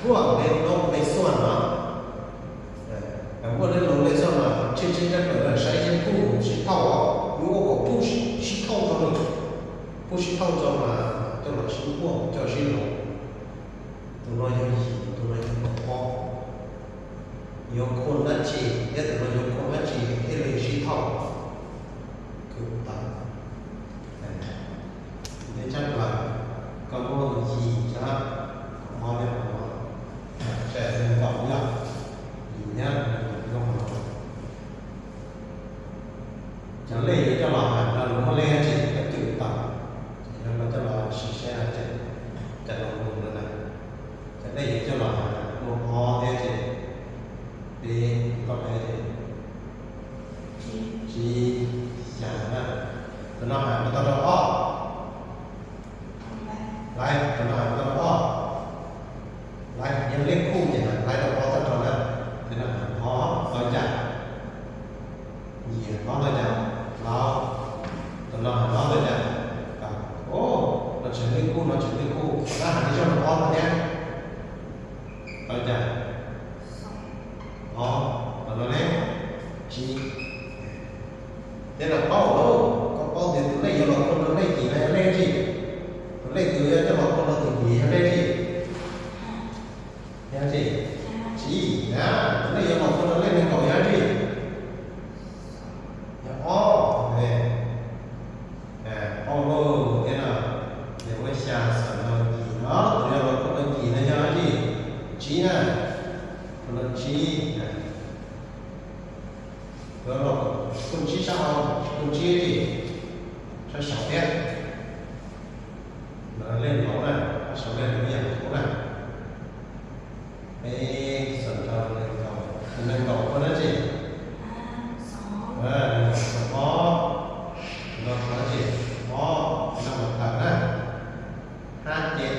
ພວກເລັກນົກໃນສວນເນາະ ເອີ ພວກເລັກນົກໃນສວນວ່າ ເຊັ່ນ ເຊັ່ນ ຈັກເປີດໃຊ້ເຊັ່ນຜູ້ຊີ້ເທົ່າ ຢູ່ກໍຜູ້ຊີ້ເທົ່າເທົ່າໜຶ່ງ ຜູ້ຊີ້ເທົ່າເຈົ້າວ່າ ເຈົ້າວ່າຊີ້ພວກ ເຈົ້າຊີ້ເຫຼົ່າ ໂຕນ້ອຍຢູ່ ໂຕນ້ອຍຢູ່ ອອກ 有困难去 ເຮັດໃຫ້ເຮົາມີຄວາມເຂົ້າໃຈ ເຮັດໃຫ້ຊີ້ເທົ່າ ຄືຕາມ ເຮັດຈັກວ່າ ກໍບໍ່ດີຈັກ ພໍແລ້ວ ແຕ່ເປັນຄວາມຍາກ ຍາກ ຍາກ ຈະເລຍ ຈະວ່າ ອັນນັ້ນບໍ່ແລຈິ ກໍຈື່ຕາມ ແລ້ວກໍຈະວ່າ ຊິແຊ ຈະ ຈະລົງເບິ່ງນັ້ນນະ. ຈະໄດ້ເຫັນເຈົ້າລະ ລູກຮອແທ້ຈິ ເດ ກໍໄດ້ຈີ ຈານະ ຕົວນອນຫານບໍ່ຕ້ອງຮອ ໄລ ຕົວນອນຫານບໍ່ຕ້ອງຮອ ໄລ ຍັງເລກຄູ່ຈະນະ ໄລຕ້ອງຮອ ຕົວນອນຫານ ຕົວນອນຫານຮອ ຮອຈາ ເຫຍ ເວົ້າມາຈາກລາວ ຕົວເຮົາເວົ້າມາຈາກ ໂອ້ ເຮົາເຊີນເລກຄູ່ ເຮົາເຊີນເລກຄູ່ ອາຫານທີ່ເຈົ້າເວົ້າມາເນຍ ເຮົາຈະ ອໍ ຕົວເຮົາເລີຍ ຈີ ເດລະເປົ້າໂລ ກໍເປົ້າເດ ຕົວເລກຢ່າຫຼອກຄົນ ຕົວເລກຈີນະ ເລກຈີ ຕົວເລກຕົວຢ່າຈະຫຼອກຄົນ ຕົວຈີນະ ເລກຈີ ຍາຈີ ຈີນະ ຕົວນີ້ຢ່າບອກຄົນລະເລກໃນເກົາຍາຈີ ຍາອໍ ເອີ ເອີ ອໍໂລ ເອີນະ ເອີ ສຳເນົາຈີນເນາະ ຕົວນີ້ບໍ່ຄົນລະຈີນະ ຍາຈີ ຈີນະ ຄົນລະຈີນະ ເອີ ຄົນຈີນຊາວ ຄົນຈີນ ຊາວເສາແດດ ລະເລກເຂົານະ ສຳເລັດເປັນຫຍັງເຂົານະ ເອ ສຳເນົາໜຶ່ງເກົ້າ ໜຶ່ງເກົ້າຄົນນະຈີ ເອີ ໜຶ່ງເກົ້າຄົນພໍ ນອນຄົນນະຈີ ພໍ ນຳມາຕັດນະ ຫ້າເຈັດ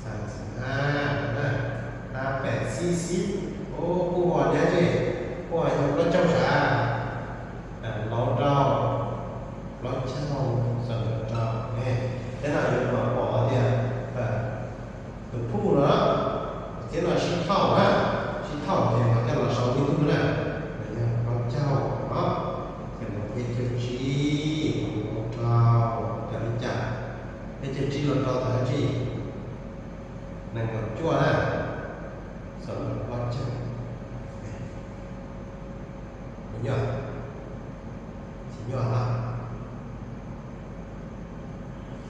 ສາມສິບຫ້ານະ ຫ້າແປດສີ່ສິບ ໂອ້ ຜູ້ວ່າເດເຈ ຜູ້ວ່າຢູ່ລະເຈົ້າຊາ ລາວເຈົ້າ ລາວເຈົ້າ ສຳລັບລາວແມ່ ແຕ່ລາວຢູ່ມາພໍເດ ເອີ ຕົວຜູ້ເນາະ ເຈົ້າວ່າຊິເທົ່ານະ ຊິເທົ່າແຕ່ວ່າເຈົ້າວ່າເຊົາມີຕົວນະ ລາວເຈົ້າເນາະ ເຈົ້າວ່າເອເຈອຈີ ລາວເຈົ້າ ຈາລິຈາ ເອເຈອຈີ ລາວເຈົ້າ ຕາຈີ ນັ້ນກໍຈົວນະ ສຳລັບວ່າເຈົ້າ ເຫັນຢູ່ ຊິຍ້ອນລະ